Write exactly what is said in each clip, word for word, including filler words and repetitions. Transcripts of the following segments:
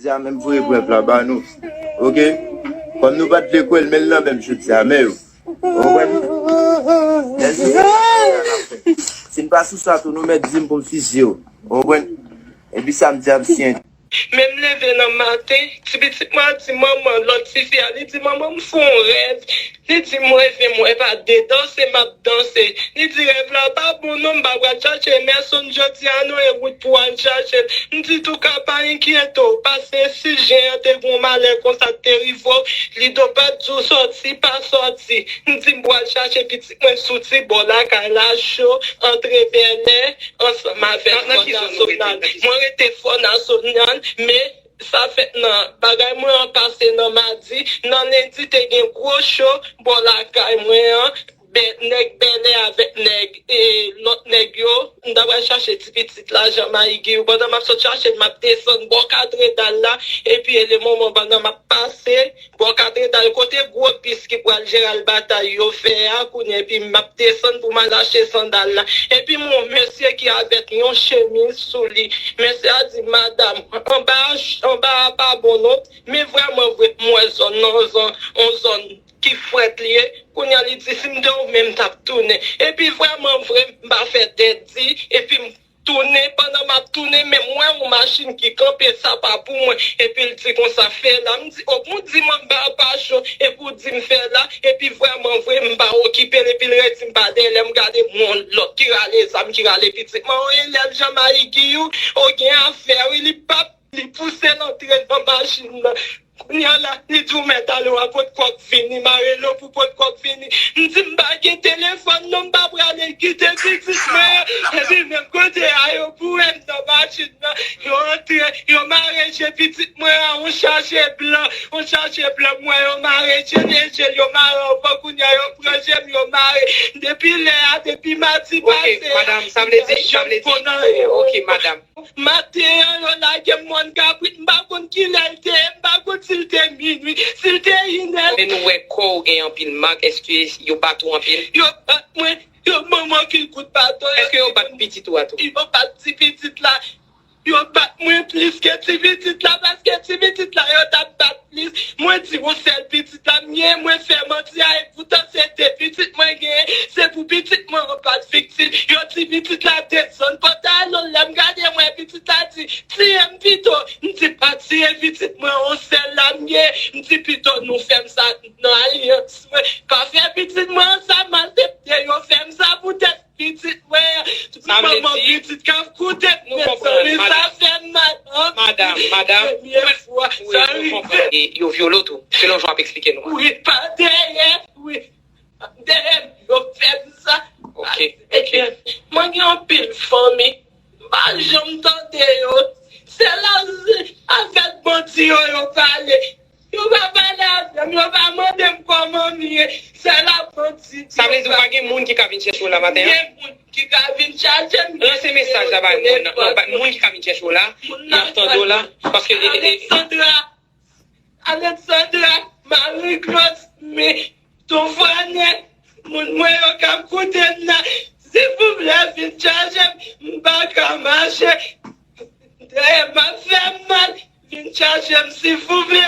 Jodi a menm voye prèv la ba nou. Oke? Kòm nou pa t vle kwè l, men l nan menm jodi a, men yo. Ou konprann? Lè nou fè sa n ap fè. Si n pa sou sa tou, nou mèt di m pou m fizye w. Ou konprann? Epi sa m di a m siyen. Men m leve nan maten, ti pitit mwen an di manman, lòt tifi a, li di, "Manman, m fè yon rèv." Li di, "M reve, m wè pa de danse, m ap danse." Li di, "Rèv la pa bon non, m pa pral chache Emerson jodi a non, e wout pou w al chache l." M di, "Touka, pa enkyete w, pase sis jen an te gen yon malè konsa k te rive w, Lido pa t di w sòti, pa sòti." M di, "M pral chache pitit mwen sou ti bò lakay la, cho, antre Bèlè, ansanm avèk Fò Nasyonal." Mwen rete Fò Nasyonal, men sa fèt nan bagay mwen an pase nan madi, nan lendi te gen gwo cho bò lakay mwen an, bè, nèg Bèlè avèk nèg, e, lòt nèg yo, m ta pral chache ti pitit la, Jan Mayigi yo. Pandan m ap sot chache l, m ap desann bò katredal la, epi e le moman pandan m ap pase bò katredal kote gwo bis ki pral Jeral Batay yo fè a, kounye epi m ap desann pou m al achte sandal la. Epi m wè yon mesye ki avèk yon chemiz sou li. Mesye a di, "Madanm, anba, anba a pa bon non." Men vrèman vre, m wè zòn nan, yon zòn, yon zòn ki frèt li ye. Kounye a li di, "Si m te ou menm, m t ap tounen." Epi vrèman vre, m pa fè tèt di, epi m tounen, pandan m ap tounen, men m wè yon machin ki kanpe, sa pa pou mwen. Epi l di konsa, "Fè la." M di, "O, pou w di m anba a pa cho, epi w di m fè la." Epi vrèman vre, m pa okipe l, epi l redi m pa dèyè. Lè m gade, m wè yon lòt ki rale zam, ki rale pitit mwen, "O, elèv Jan Mayigi ou, o, gen afè wi." Li p ap Li pouse l antre nan machin nan. Kounye a la, li di w mèt ale, w a pot kòk vini, mare lo pou pot kòk vini. M di, "M pa gen telefòn non, m pa prale kite pitit mwen an." Epi menm kote a, yo boure m nan machin nan. Yo antre, yo mare je pitit mwen an, yon chaje blan, yon chaje blan, m wè yo mare je l, e je l, yo mare ankò, kounye a, yo pran je m, yo mare. Depi lè a, depi madi pase a, madanm, sa vle di, sa vle di, ok, madanm. Maten an, yo lage m mòn kabrit, m pa konn kilè l te ye, m pa konn si l te minui, si l te inè. Men nou wè kò w gen anpil mak, èske yo bat ou anpil? Yo bat mwen, yo ban m anpil kout baton. Èske yo bat pitit ou a tou? Yo bat ti pitit la. Yo bat mwen plis ke ti pitit la, paske ti pitit la, yo t ap bat plis. Mwen di yon sèl pitit la m genyen, mwen fè manti a, e poutan se de pitit mwen genyen, se pou pitit mwen an pa t viktim. Yo di pitit la desann pantalon l, lè m gade mwen, pitit la di, "Tiye m pito." M di, "Pa tiye pitit mwen, yon sèl la m genyen." M di, "Pito nou fè m sa nan alyans mwen. Pa fè pitit mwen an sa, maltrete yo fè m sa poutèt pitit mwen an." Sa vle di, manman pitit k ap koute m, nou konprann, mezanmi, sa fè m mal anpil. Madanm, madanm, premye fwa sa rive. E yo vyole w tou, selon jan w ap eksplike nou an. Wi, pa dèyè, wi. Pa dèyè m, yo fè m sa. Ok, ok. Mwen gen anpil fanmi, m pa janm tande yo. Se la avèk bandi yo, yo pale. Yo pa pale avè m, yo pa mande m kòman m ye. Sèl apranti. Sa vle di w pa gen moun ki ka vin chèche w la maten an? Gen moun ki ka vin chache m. Lanse mesaj la bay moun nan. Non, bay moun ki ka vin chèche w la, y ap tande w la. Paske, e, e, e, Alexandra, Alexandra, Marie Claude, men, Tonfrane, moun mwen yo k ap koute m nan, silvouplè, vin chache m, m pa ka mache. Dèyè m ap fè m mal, vin chache m, silvouplè.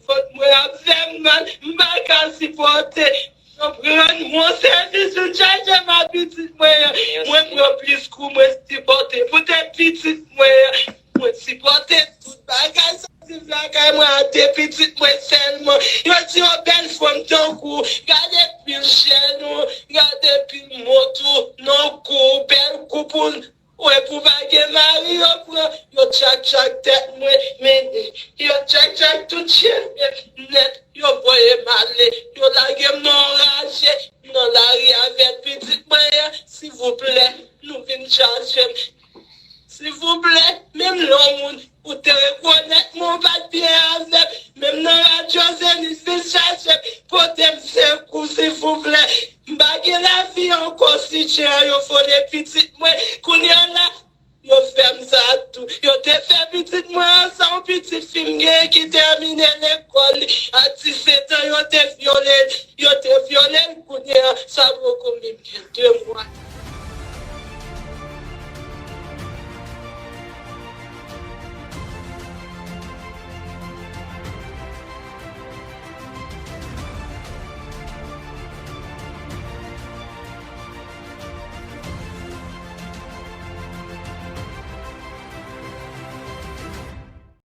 Vant mwen ap fè m mal, m pa ka sipòte. Rann mwen sèvis, vin chache m ak pitit mwen an. Mwen pran plis kou, mwen sipòte. Poutèt pitit mwen an, mwen sipòte tout bagay sa. Viv lakay mwen a de pitit mwen sèlman. Yo di yo bèl fanm tankou. Gade pil chèn ou, gade pil mont ou, nan kou, bèl koup ou. Wè pou pa gen mari yo pran, yo tchak tchak tèt mwen, men yo tchak tchak tout cheve m nèt, yo voye m ale, yo lage m nan yon raje, nan lari avèk pitit mwen an, silvouplè, nou vin chache m. Silvouplè, menm lè yon moun ou te rekonèt mwen, ou pa t byen avè m, menm nan radyo Zenith, vin chache m, pote m sekou, silvouplè. M pa gen lavi ankò, si chen an yo vole pitit mwen. Kounye a la, yo fè m sa tou. Yo te fè pitit mwen an, sa yon pitit fi m genyen ki tèmine lekòl li. A disèt an, yo te vyole l. Yo te vyole l, kounye a, sa poko menm gen de mwa.